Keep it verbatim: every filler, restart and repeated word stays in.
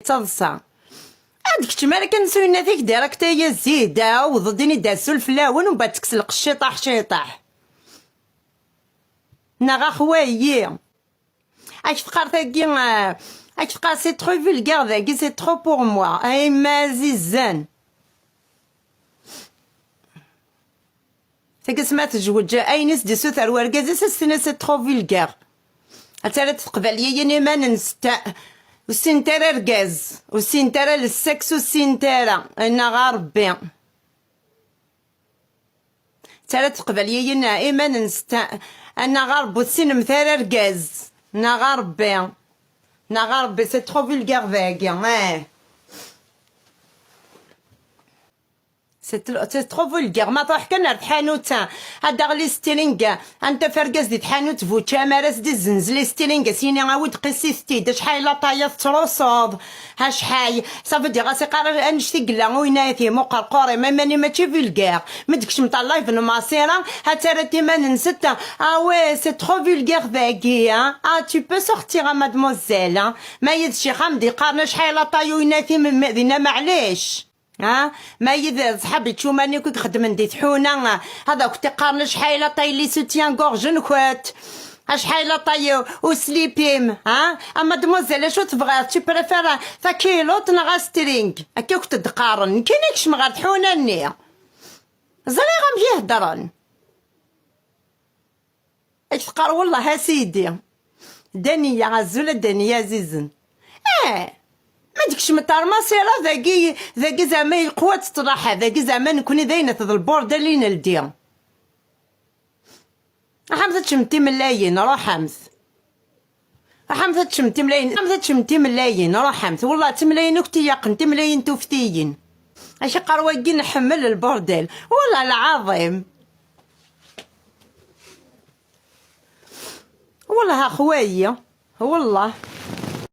Taḍsa. Ad keččem ara kan s uyennat-ik direct ay azid, awḍ-d ini-d azul fell-awen, u bad tekkes lqecc ciṭaḥ ciṭaḥ. Neɣ axwayi. Ak teqqar tagi, eh, ak teqqar c'est trop vulgaire dagi, c'est trop pour moi. Ay ma azizan. Tagi s ma tejweǧ ayen i s-d-isuter wergaz-is, ad s-tini c'est trop vulgaire. Ad tara teqbal-iyi iman-nsent, ur ssint ara argaz, ur ssint ara le sexe, ur ssint ara, neɣ a Rebbi. Tara teqbal-iyi iman-nsent, neɣ a Rebbi ur tessinemt ara argaz, neɣ a Rebbi, neɣ a Rebbi, c'est trop vulgaire dagi, eh. C'est tl-, c'est trop vulgaire. Ma truḥ kan ar tḥanut, ad d-aɣli stiring, ad taf argaz di tḥanut bu ččam ara s-d-izzenz li stiring, as-yini awi-d qissit-id, acḥal la taille tettrusuḍ, acḥal. Ça veut dire, as-iqqar annect i yella uyennat-im uqerqur-im, iman-im mačči vulgaire. Mi d-kecmet ar live n Masira, ad tara iman-nsent, ah ouais, c'est trop vulgaire dagi, hein. Ah, tu peux sortir, hein, mademoiselle, hein. Ma yid ccix am d-iqqaren acḥal la taille uyennat-im, dinna maɛlic. Ha? Ma yid ṣṣḥab ičuman akk i ixeddmen di tḥuna, ad akent-iqqaren acḥal la taille les soutiens-gorge-nkent, acḥal la taille uslip-im, ha? A mademoiselle, acu tebɣiḍ? Tu préfères takiluṭ neɣ astring? Akka akent-d-qqaren. Nekkini kecmeɣ ɣer tḥuna-nni. Ẓriɣ amek i heddren. Ak teqqar wellah a sidi. Daniya, azul a Daniya azizen. Eh, ma d-kecmet ar Masira dagi, dagi zeɛma yeqwa ttlaḥa, dagi zeɛma nekni d ayen at d lburdel i neldi. Ruḥemt ad teččemt timellayin, ruḥemt. Ruḥemt ad teččemt timellayin, ruḥemt ad teččemt timellayin, ruḥemt. Wellah d timellayin akk tiyaqen, timellayin tuftiyin. Ak iqqar wagi nḥemmel lburdel. Wellah lɛaḍim. Wellah a xwayi, wellah.